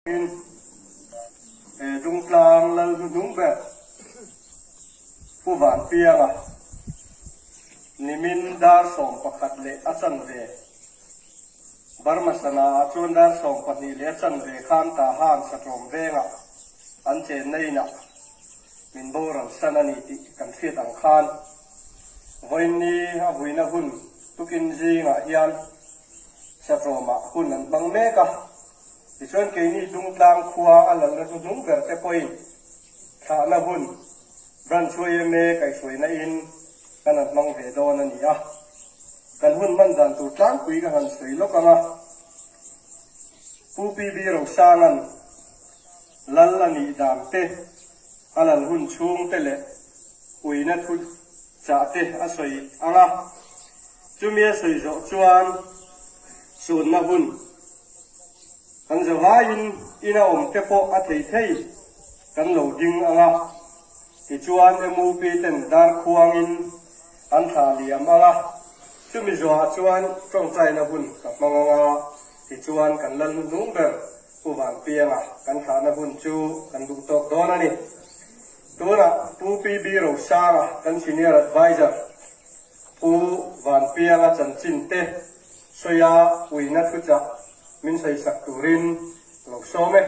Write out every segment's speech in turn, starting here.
Tin, he Dungtlang lal hnuhnung ber Pu Vanpianga nimin dar 11 leh a chanve Burma sana ah chuan dar 12 leh a chanve khan Tahan Satawm vengah an chenna inah min boral san a ni tih kan hriat ang khan vawiinni a vuina hun tukin zingah hian Satawmah hun an hmang mek a. Tichuan keini Dungtlang khua a lalna hnuhnung ber te pawhin thlahna hun Branch yma kaihhruaina in kan han hmang ve dawn a ni a. Kan hun hman dan tur tlangpui ka han sawi lawk ang a. Pu PB Rosanga'n lal a nih dan te, a lal hun chhung te leh uina thu chah te a sawi ang a. Chumi a sawi zawh chuan sunna hun Kan zavaiin ina awm te pawh a thei thei kan lo ding ang a, tichuan MUP ten dar khuangin an thlah liam ang a, chumi zawhah chuan tawngtaina hun ka hmang ang a, tichuan kan lal hnuhnung ber Pu Vanpianga kan thlahna hun chu kan duh tawk dawn a ni. Tunah Pu PB Rosanga kan Senior Adviser Pu Vanpianga chanchin te sawia uina thuchah min sawisak turin ka lo sawm e.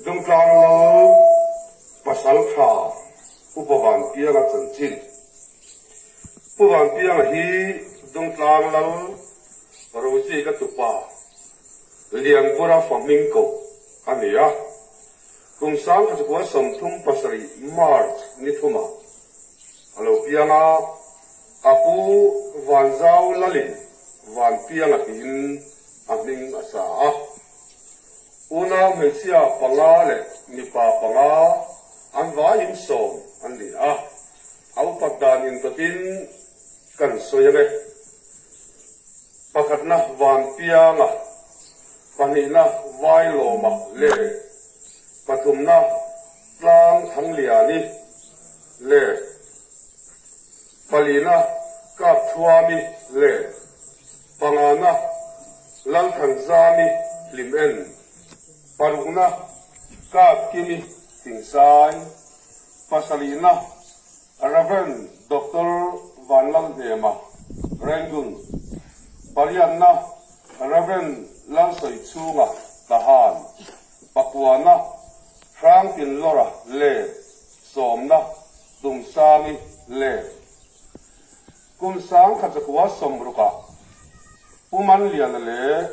Dungtlang Lal pasal tha Upa Vanpianga chanchin. Pu Vanpianga hi Dungtlang Lal Rozika tupa Lianbura fahming koh a ni a. Kum 1937 March ni thumah a lo piang a, a pu Vanzau Lalin Vanpianga tiin a hming a sa a. Unau hmeichhia panga leh mipa panga an vaiin 10 an ni a, a upat dan intawtin kan sawi ang e. Pakhatna Vanpianga, pahnihna Vailawma leh pathumna Tlang Thangliani leh palina Kapthuami leh pangana Lalthanzami Hlimen, parukna Kapkimi Tingsai, pasarihna Rev. Doctor Vanlalhnema, Rangoon, pariatna Rev. Lalsawichhunga, Tahan, pakuana Hrangtinlawra leh sawmna Tumsangi leh kum 1960ah Pu Manliana leh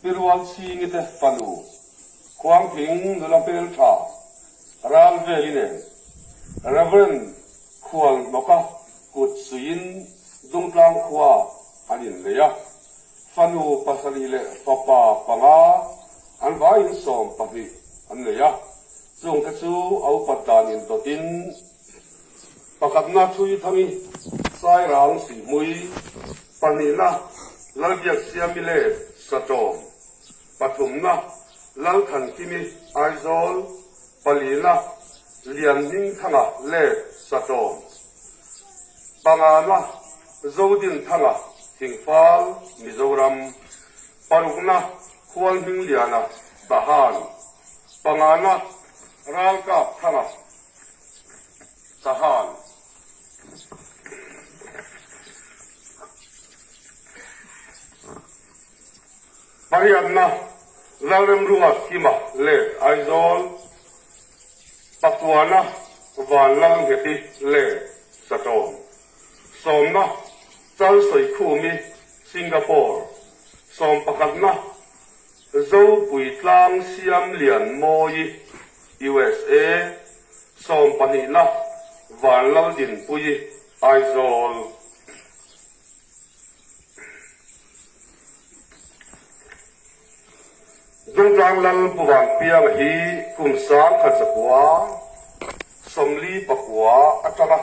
Pi Rualchhingi te fanu Khuangthing nula hmeltha Ralveli nen Rev. Khual hnawka kut suiin Dungtlang khua an inlei a, fanu pasarih leh fapa panga an vaiin 12 an nei a, chungte chu a upat dan intawtin pakhatna Thuithangi Sairang Sihmui, pahnihna Lalbiaksiami leh Satawm, pathumna Lalthankimi Aizawl, palina Lianhmingthanga leh Satawm, pangana Zodinthanga Thingfal Mizoram, parukna Hualhmingliana Tahan, pangana Ralkapthanga Tahan. Pariatna Lalremrunga Kima leh Aizawl, Pakuana Vanlalngheti leh Satawm, sawmna Chalsawikhumi Singapore, sawmpakhatna Zopuitlang Siamlian Mawi USA, sawmpahnihna Vanlaldinpuii Aizawl. Dungtlang Lal Pu Vanpianga hi kum 1949 atanga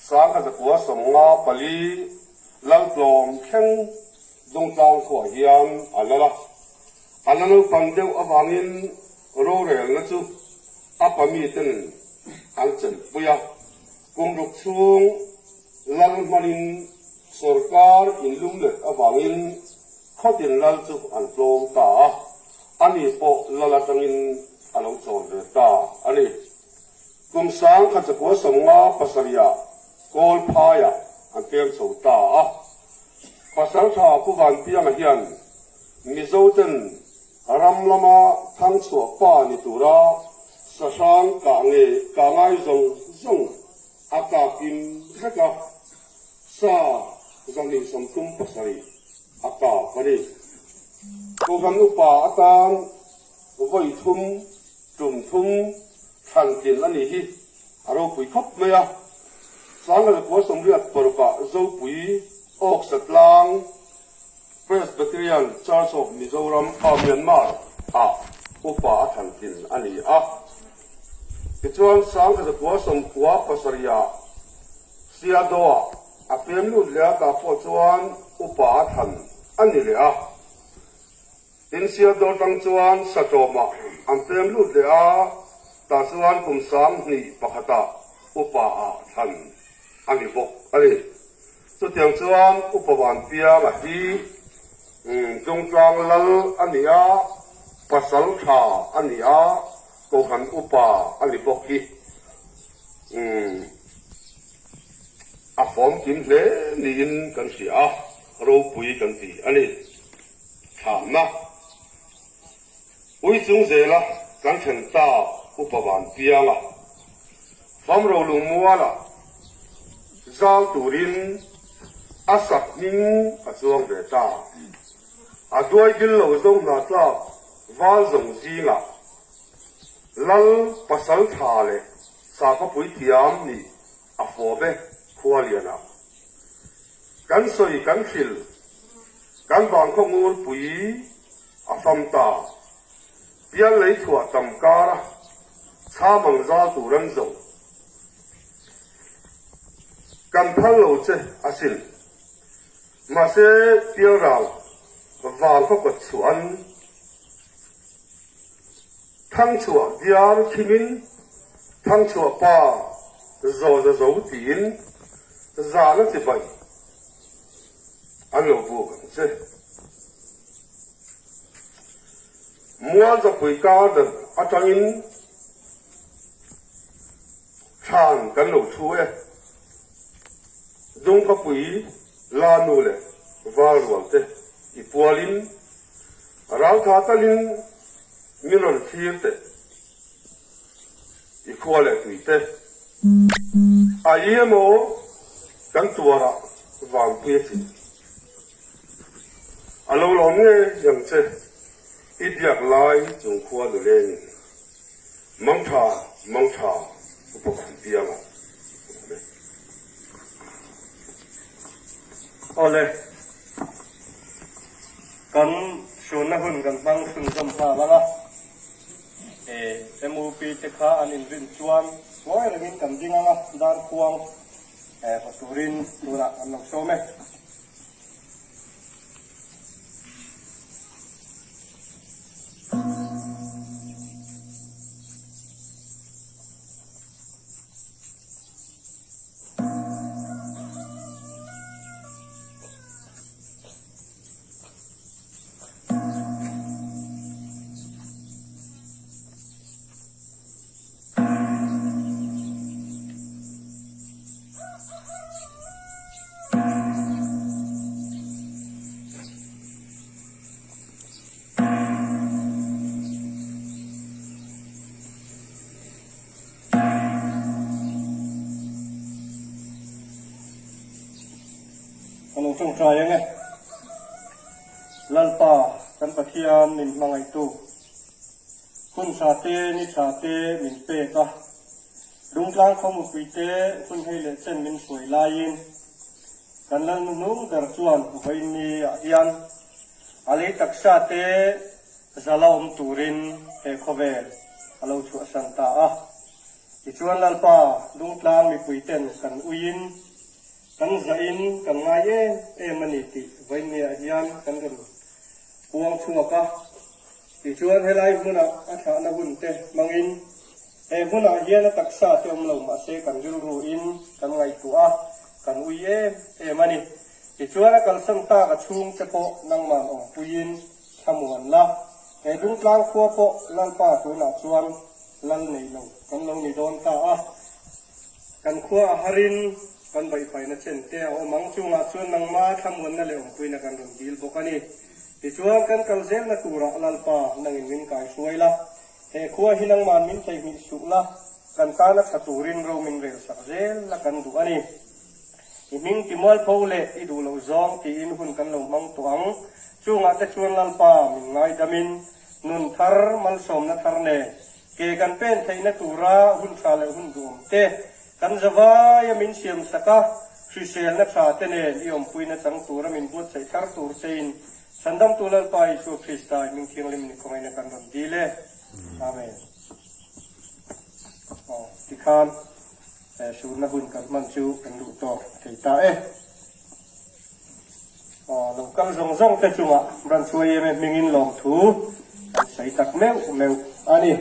1994 Laltlawm thleng Dungtlang khuah hian a lal a. A la naupang deuh avangin rorelna chu a pamiten an chenpui a. Kum ruk chhung lal hmanin Sorkar inlumlet avangin khawtin lal chu an tlawm ta a, ani pawh lal atangin a lo chawl ve ta a ni. Kum 1957 Kawl phaiah an peng chho ta a. Pasaltha Pu Vanpianga hian Mizoten ram lama thangchhuah pa ni tura sahrang kah nge kah ngai zawng zawng a kap in vek a, sa 237 a kap a ni. Kohhran upa atan vawi thum tum thum thlan tlin a nih hi a ropui khawp mai a. 1986ah Zopui Awksa tlang Presbyterian Church of Mizoram a Myanmar ah upa a thlan tlin a ni a. Tichuan 1997ah Siadoah a pem lut leh a tah pawh chuan upa a thlan a ni leh a. Tin Siado tang chuan Satawmah an pem lut leh a, tah chuan kum 2001ah upa ah thlan a ni bawk a ni. Chutiang chuan Upa Vanpianga hi Dungtlang lal a ni a, pasal tha a ni a, Kohhran upa a ni bawk hi a fawmkim hle niin kan hria a, ropui kan ti a ni. Thlanna Ui chung zela kan thlen ta Upa Vanpianga Famro lungmuala zal turin a sak hming a chuang ve ta. A duai dil lo zo hna tlak val zawng zingah Lal pasal tha leh sakhawpui thiam nih a fawm e khua lianah. Kan sawi kan hril, kan vangkhaw ngurpui a fam ta. Pial lei chhuah tam kara chham ang zal tur an zo. Kan phal lo che asin. Mahse pial ral vangkhaw kawt chhuah an thang chhuah diar khimin thang chhuah pa zo za zo tiin zan a chibai an lo buk ang che. Mualzapui Garden atangin thlan kan lo thu e. Dungkhawpui Lanu leh Valrual te i pualin raltha talin min rawn thlir teh i khua leh tui te. A i emaw kan tuarah vanpui a chin. A lo lawm ngei ang che, i biak lai chung khua nulengin Mangtha, Mangtha upa van pianga awm e. Awle, kan hruanna hun kan hmang chhunzawm nghal ang a, e MUP te kha an inrin chuan ngawi rengin kan ding ang a, darkhuang haw turin tunah an lo sawm e. Ka lo tawngtai ang e. Lalpa kan Pathian min hmangaihtu. Hun tha te, ni tha te min pek a. Dungtlang khaw mupui te hun hei leh chen min hruai laiin kan lal hnuhnung ber chuan vawiin ah hian a lei taksa te zala awm turin he khawvel a lo chhuahsan ta a. Tichuan Lalpa Dungtlang mipui ten kan uiin kan zahin kan ngai em em a ni tih vawiin ah hian kan rawn puang chhuak a. Tichuan helai hmunah a thlahna hun te hmangin he hmunah hian a taksa te awm lo mahse kan rilru in kan ngaihtuah a, kan ui em em a ni. Tichuan a kalsan tak a chhungte pawh nangman awmpuiin thlamuan la, he Dungtlang khua pawh Lalpa tunah chuan lal nei lo kan lo ni dawn ta a. Kan khua a harin kan baihfaina chen te a awm ang chungah chuan nangma thlamuanna leh awmpuina kan rawn dil bawk a ni. Tichuan kan kal zelna turah Lalpa nangin min kaihruai la, he khua hi nangman min theihnghilh suh la, kan tana tha turin ro min rel sak zel la kan duh a ni. I hming ti mualpho leh i duh loh zawng tiin hun kan lo hmang tawh ang. Chungah te chuan Lalpa min ngaidamin nun thar, malsawmna thar nen ke kan pen theihna tura hun tha leh hun duhawm te kan zavaia min siam sak a, hriselna tha te nen i awmpuina chang tura min buatsaih thar tur chein Chhandamtu Lalpa Isua Krista i hming thianghlim ni khawngaihna kan rawn dil e. Amen. Aw, tikhan. Surna hun kan hman chu kan duh tawk thei ta e. Aw, lo kal zawng zawng te chungah Branch YMA hmingin lawmthu kan sawi tak meuh meuh a ni.